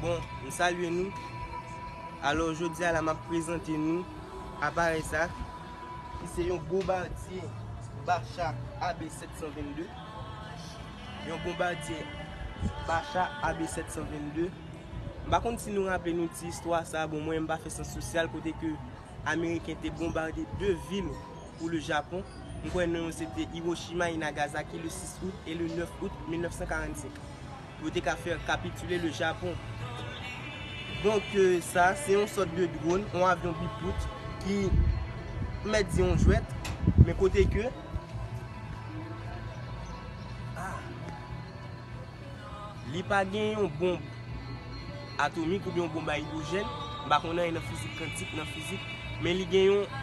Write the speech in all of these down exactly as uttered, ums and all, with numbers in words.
Bon, m salye nou. Alò, jodi a la, m ap prezante nou aparèy sa, ki se yon bonbadye Bacha A B sèt san vennde. Yon bonbadye Bacha A B sèt san vennde. M pa konn si nou raple nou ti istwa sa. Bon, mwen, m pa fè syans sosyal, kote ke Ameriken te bonbade de vil pou le Japon. M kwè non yo se te Hiroshima e Nagasaki le sis out e le nèf out mil nèf san karannsenk. Pou yo te ka fè kapitile le Japon. Donk, euh, sa, se yon sòt de dwòn, yon avyon bipout ki, m mèt di, yon jwèt, men kote ke, ah, li pa gen yon bonb atomik oubyen yon bonb a idwojèn. M pa konn anyen nan fizik kantik, nan fizik, men li gen yon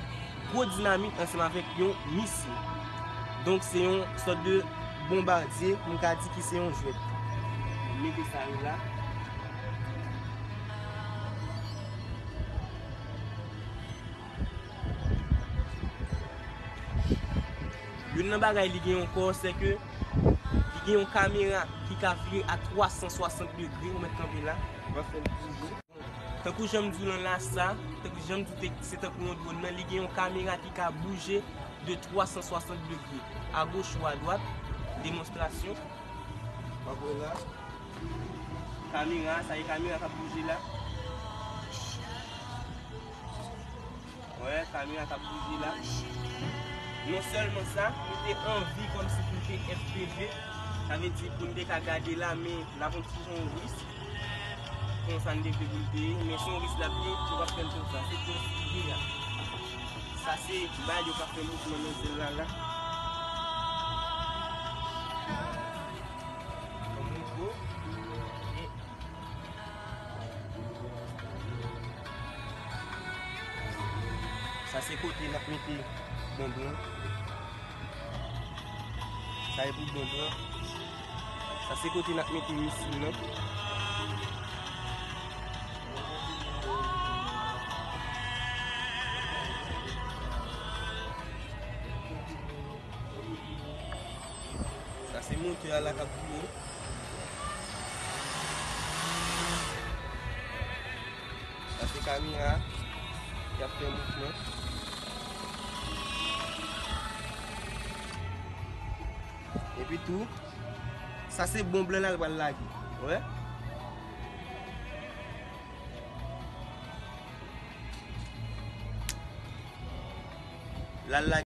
gwo dinamik ansanm avèk yon misil. Donk, se yon sòt de bonbadye, m ka di ki se yon jwèt. M mete sa yo la. Youn nan bagay li gen ankò, se ke li gen yon kamera ki ka vire a twa san swasant degre, ou mèt kanpe la, m ap fè l bouje. Tankou jan m di w lan la, sa, tankou jan m di w, se tankou yon dwòn nan, li gen yon kamera ki ka bouje de twa san swasant degre, agoch ou adwat, demonstrasyon. W ap wè la. Kamera, sa e kamera k ap bouje la. Wè, kamera k ap bouje la. Non sèlman sa, li te anvi kòmsi pou l te F P V. Sa vle di pou n te ka gade la, men l ap yon ti jan yon risk. Konsa n te vle pou l te ye, men se yon risk l ap ye, yo p ap fè l konsa. Se konsa ide a. Sa se bal yo k ap fè mouvman nan syèl la, la. Yon moto. Sa se kote n ap mete bonbon. Sa e pou bonbon. Sa se kote n ap mete misil nan. Sa se motè a la k ap vire. Sa se kamera ki ap fè mouvman. Epi tou, sa se bonb lan la l pral lage. Wè? L al lage.